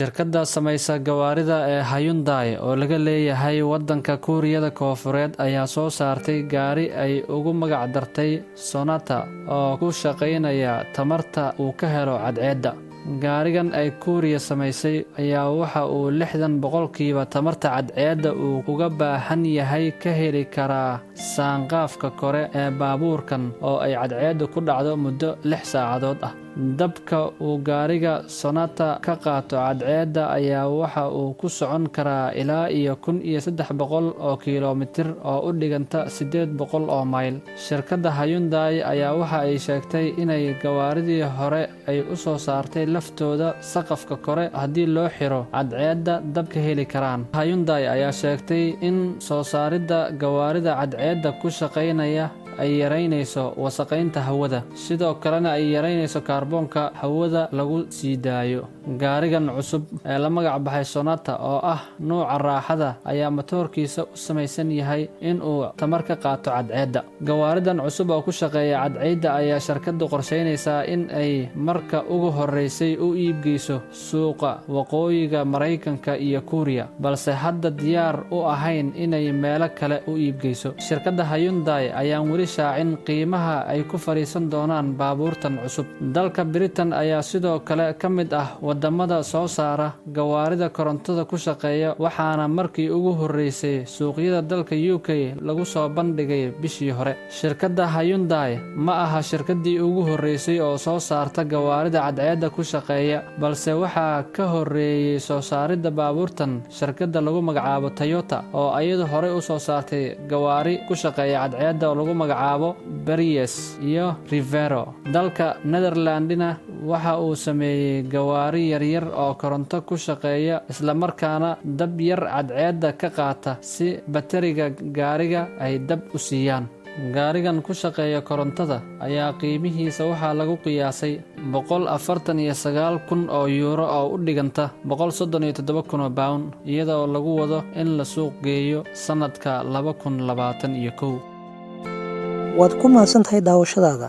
Shirkadda samaysa gawaarida ee Hyundai oo laga leeyahay waddanka Kuuriyada Koonfureed ayaa soo saartay gaari ay ugu magac dartay Sonata oo ku shaqaynaya tamarta uu ka helo cadceedda. Gaarigan ay Kuuriya samaysay ayaa waxa uu 60% tamarta cadceedda uu uga baahan yahay ka heli karaa saanqaafka kore ee baabuurkan oo ay cadceeddu ku dhacdo muddo 6 saacadood ah. Dabka uu gaariga Sonata ka qaato cadceedda ayaa waxa uu ku socon karaa ilaa iyo 1300 oo kiiloomitir oo u dhiganta 800 oo mayl. Shirkadda Hyundai ayaa waxa ay sheegtay inay gawaaridii hore ay u soo saartay laftooda saqafka kore haddii loo xiro cadceedda dab ka heli karaan. Hyundai ayaa sheegtay in soo saaridda gawaarida cadceedda ku shaqaynaya ay yaraynayso wasakheynta hawada, sidoo kalena ay yaraynayso kaarboonka hawada lagu sii daayo. Gaarigan cusub ee la magac baxay Sonata oo ah nuuca raaxada ayaa matoorkiisa u samaysan yahay in uu tamar ka qaato cadceedda. Gawaaridan cusub oo ku shaqeeya cadceedda ayaa shirkaddu qorsheynaysaa in ay marka ugu horreysay u iibgeyso suuqa waqooyiga Maraykanka iyo Kuuriya, balse hadda diyaar u ahayn inay meelo kale u iibgeyso. Shirkadda Hyundai ayaan weli shaacin qiimaha ay ku fadhiisan doonaan baabuurtan cusub. Dalka Britain ayaa sidoo kale ka mid ah wadamada soo saara gawaarida korontada ku shaqeeya, waxaana markii ugu horreysay suuqyada dalka UK lagu soo bandhigay bishii hore. Shirkadda Hyundai ma aha shirkaddii ugu horreysay oo soo saarta gawaarida cadceedda ku shaqeeya, balse waxaa ka horreeyay soo saaridda baabuurtan shirkadda lagu magacaabo Toyota oo iyadu horey u soo saartay gawaari ku shaqeeya cadceedda oo lagu magacaabo Prius iyo Revero. Dalka Netherlandina waxa uu sameeyey gawaari yaryar oo koronto ku shaqeeya, islamarkaana dab yar cadceedda ka qaata si bateriga gaariga ay dab u siiyaan. Gaarigan ku shaqeeya korontada ayaa qiimihiisa waxaa lagu qiyaasay 149,000 oo yuuro oo u dhiganta 137,000 oo pound, iyadoo lagu wado in la suuq geeyo sannadka 2021. Waad ku mahadsan tahay daawashadaada.